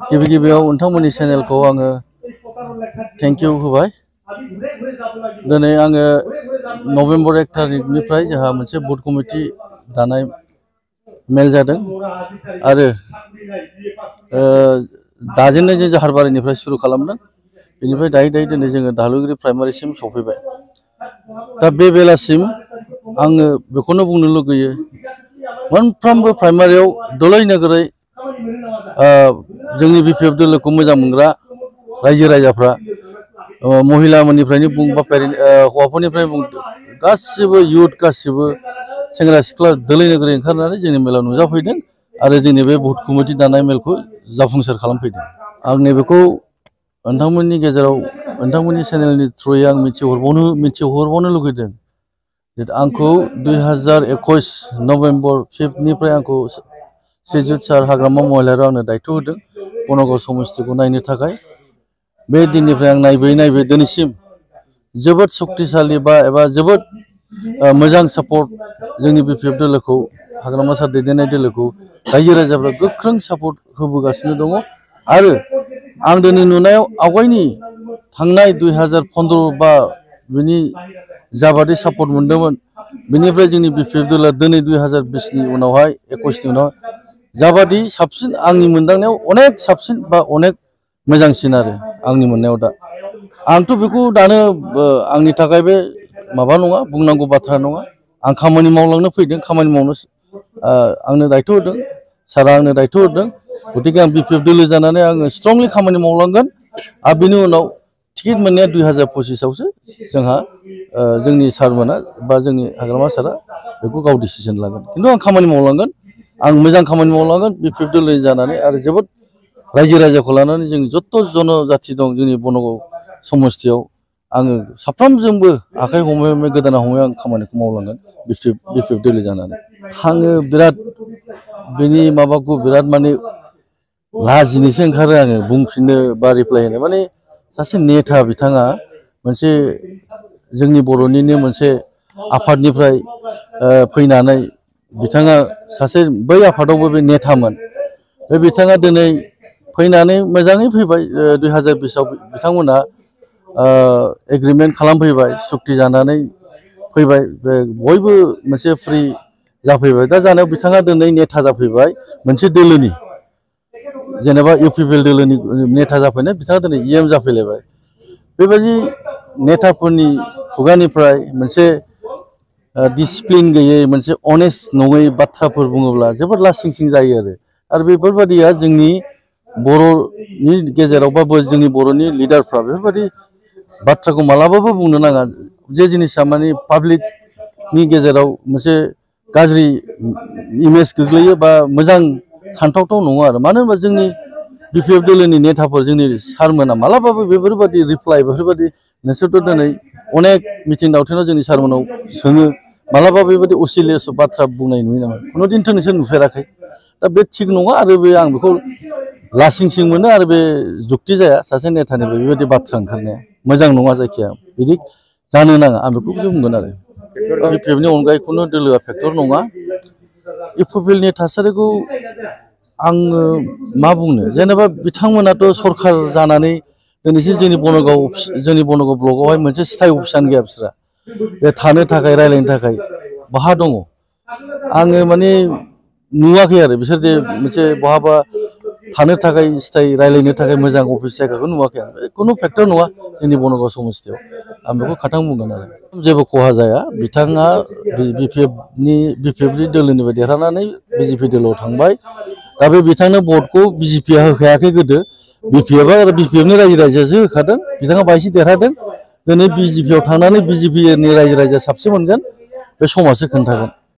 गिबि गिबियाव नोंथांमोननि चेनेलखौ आङो थेंक इउ होबाय। दिनै आङो नभेम्बर 1 तारिखनिफ्राय जोंहा मोनसे बुथ कमिटि दानाय मेल जादों आरो दाजेननाय जों जाहारबारिनिफ्राय सुरु खालामदों। बेनिफ्राय दायै दिनै जोङो दालुगिरि प्राइमारिसिम सफैबाय। दा बे बेलासिम आङो बेखौनो बुंनो लुगैयो, मोनफ्रोमबो प्राइमारियाव दलै नोगोरै जोंनि बिपिएफ दोलोखौ मोजां मोनग्रा रायजो राजाफ्रा महिलाफोरनिफ्रायनो बुं बा हौवाफोरनिफ्राय बुं गासिबो इयुथ गासिबो सेंग्रा सिख्ला दलै नोगोरै ओंखारनानै जोंनि मेलाव नुजाफैदों आरो जोंनि बे बुथ कमिटि दानाय मेलखौ जाफुंसार खालामफैदों। आं नैबेखौ नोंथांमोननि गेजेराव नोंथांमोननि चेनेलनि थ्रुयै आं मिथिहरबावनो लुगैदों जे आंखौ 2021 नभेम्बर 5निफ्राय आंखौ श्रीजुत सार हाग्रामा महिलारियाव आंनो दायथ' होदों बनगाव समस्तिखौ नायनो थाखाय। बे दिननिफ्राय आं नायबोयै दिनैसिम जोबोद शक्तिशालि एबा जोबोद मोजां सापर्ट जोंनि बिपिएफ दोलोखौ हाग्रामा सार दैदेननाय दोलोखौ रायजो राजाफ्रा गोख्रों सापर्ट होबोगासिनो दङ। आरो आं दिनै नुनायाव आवगायनि थांनाय 2015 बा बिनि जाबादि सापर्ट मोन्दोंमोन, बेनिफ्राय जोंनि बिपिएफ दोलोआ दिनै 2020नि उनावहाय 21नि उनाव जाबादि साबसिन आंनि मोनदांनायाव अनेक साबसिन बा अनेक मोजांसिन आरो आंनि मोननायाव दा। आंथ' बेखौ दानो आंनि थाखाय बे माबा नङा, बुंनांगौ बाथ्रा नङा। आं खामानि मावलांनो फैदों, खामानि मावनो आंनो दायथ' होदों, सारा आंनो दायथ' होदों। गतिके आं बिपिएफ दोलो जानानै आङो स्ट्रंलि खामानि मावलांगोन। आरो बिनि उनाव टिकेट मोननाया 2025आवसो जोंहा जोंनि सारमोना बा जोंनि हाग्रामा सारा बेखौ गाव डिसिसन लागोन। खिन्थु आं खामानि मावलांगोन, आं मोजां खामानि मावलांगोन बिपिएफ दोलो जानानै आरो जोबोद रायजो राजाखौ लानानै जोंनि जत्थ' जनजाथि दं जोंनि बनगाव समस्तियाव आङो साफ्रोमजोंबो आखाइ हमै हमै गोदोना हमै आं खामानिखौ मावलांगोन बिपिएफ दोलो जानानै। आङो बिराद बेनि माबाखौ बिराद माने लाजिनोसो ओंखारो आङो बुंफिननो बा रिप्लाय होनो। माने सासे नेता बिथाङा मोनसे जोंनि बर'निनो मोनसे आफादनिफ्राय फैनानै बिथाङा सासे बै आफादावबो बे नेतामोन। बे बिथाङा दिनै फैनानै मोजाङै फैबाय 2020आव बिथांमोना एग्रिमेन्ट खालामफैबाय, सुक्ति जानानै फैबाय, बयबो मोनसे फ्रि जाफैबाय। दा जानायाव बिथाङा दिनै नेता जाफैबाय मोनसे दोलोनि, जेनेबा इउपिपिएल दोलोनि नेता जाफैनाय बिथाङा दिनै इएम जाफैलायबाय। बेबायदि नेताफोरनि खुगानिफ्राय मोनसे डिसिप्लिन गैयै, मोनसे अनेस्ट नङै बाथ्राफोर बुङोब्ला जोबोद लासिं सिं जायो आरो बेफोरबायदिया जोंनि बर'नि गेजेरावबाबो जोंनि बर'नि लिडारफ्रा बेफोरबायदि बाथ्राखौ मालाबाबो बुंनो नाङा। जे जिनिसा माने पाब्लिकनि गेजेराव मोनसे गाज्रि इमेज गोग्लैयो बा मोजां सानथावथाव नङा आरो। मानो होनबा जोंनि बिपिएफ दोलोनि नेताफोर जोंनि सारमोना मालाबाबो बेफोरबायदि रिप्लाय बेफोरबायदि नोंसोरथ' दिनै अनेक मिथिं दावथिनाव जोंनि सारमोनाव सोङो, मालाबा बेबायदि असिलियास बाथ्रा बुंनाय नुयो नामा? खुनु दिनथ' नोंसोर नुफेराखै। दा बे थिग नङा आरो बे आं बेखौ लासिं सिं मोनो आरो बे जुक्ति जाया सासे नेतानिफ्राय बेबायदि बाथ्रा ओंखारनाया मोजां नङा। जायखिया बिदि जानो नाङा, आं बेखौसो बुंगोन आरो। बिपिएफनि अनगायै खुनु दोलोआ फेक्टर नङा। इउपिपिएलनि थासारिखौ आङो मा बुंनो, जेनेबा बिथांमोनाथ' सरखार जानानै दिनैसिम जोंनि बनगाव ब्लकआवहाय मोनसे स्थायि अफिसानो गैया बिस्रा। बे थानो थाखाय रायलायनो थाखाय बहा दङ? आङो माने नुवाखै आरो बिसोर जे मोनसे बहाबा थानो थाखाय स्थायि रायलायनो थाखाय मोजां अफिस जायगाखौ नुवाखै आं। खुनु फेक्टर नङा जोंनि बनगाव समस्तियाव, आं बेखौ खाथां बुंगोन आरो। जेबो खहा जाया। बिथाङा बिपिएफनि दोलोनिफ्राय देरहानानै बिजेपि दोलोआव थांबाय। दा बे बिथांनो भटखौ बिजेपिआ होखायाखै गोदो, बिपिएफआ आरो बिपिएफनि रायजो राजायासो होखादों। बिथाङा बाहायसो देरहादों। दिनै बिजेपिआव थांनानै बिजेपिनि रायजो राजाया साबसिन मोनगोन, बे समासो खोन्थागोन।